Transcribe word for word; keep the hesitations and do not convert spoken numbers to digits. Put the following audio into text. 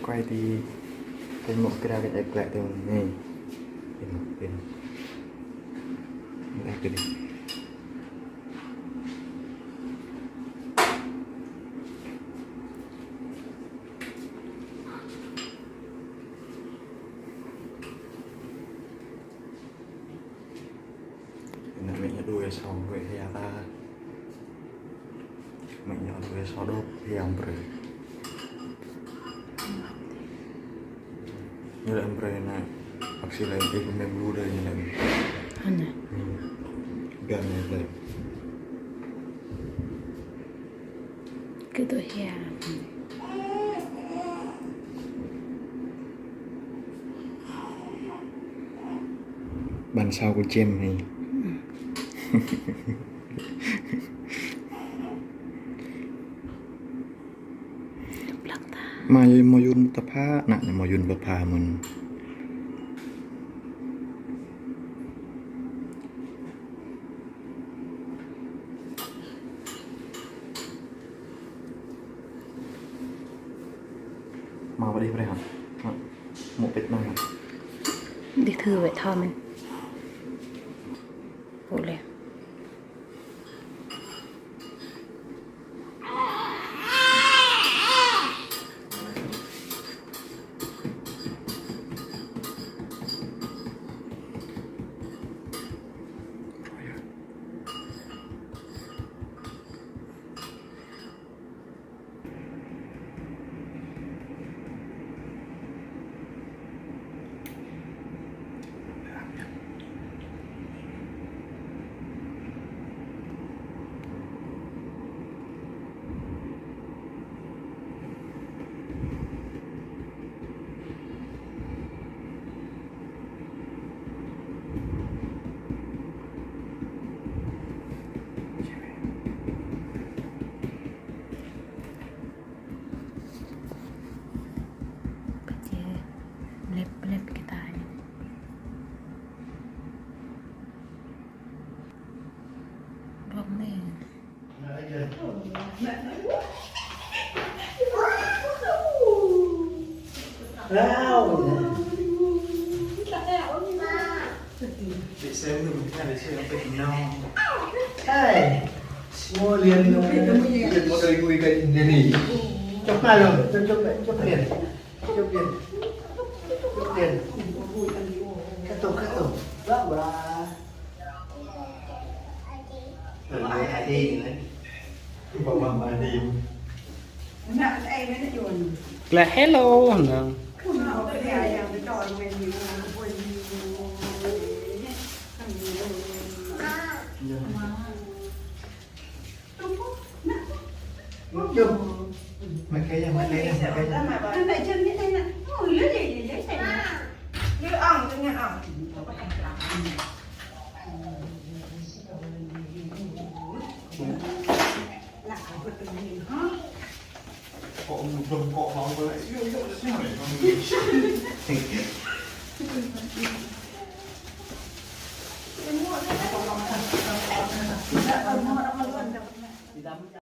Quay đi, kênh một cái ra cái glass từ này. Pin, pin. Glass từ này. Nă mĕ ñu đuaĭ sô wĕ hia ta. Mĕ ñu đuaĭ sô đôč hia brơi. Ñu lĕ brơi nă, bác sĩ lĕ, ih pơmĭn lu đơi ñu lĕ. Anai. Hmm. Gan ñu lĕ. Kơ tui hia. Ƀăn sao kơ čem hĭ. Tơblăk ta. Mă, mơyun tơpha, nă, mơyun tơpha mơ̆n. Mă, wơ̆t đih brơi hă? Mă, mŭk pĕč anai hă? Đih thư wĕ thâo mơ̆n. Pô lĕ. Pơčeh lĕp lĕp kơ ta anai. Rŏng anai. Wow. Để xem thử một cái này để xem nó có gì ngon. Đây. Mua liền. Một đời người cái này này. Chụp lại rồi, chụp, chụp, chụp liền. Chụp liền. Chụp liền. Cắt tông, cắt tông. Đó, đó. Glass hello, nă. Chụp. Mă kơ ya, mă kơ ya, mă kơ ya.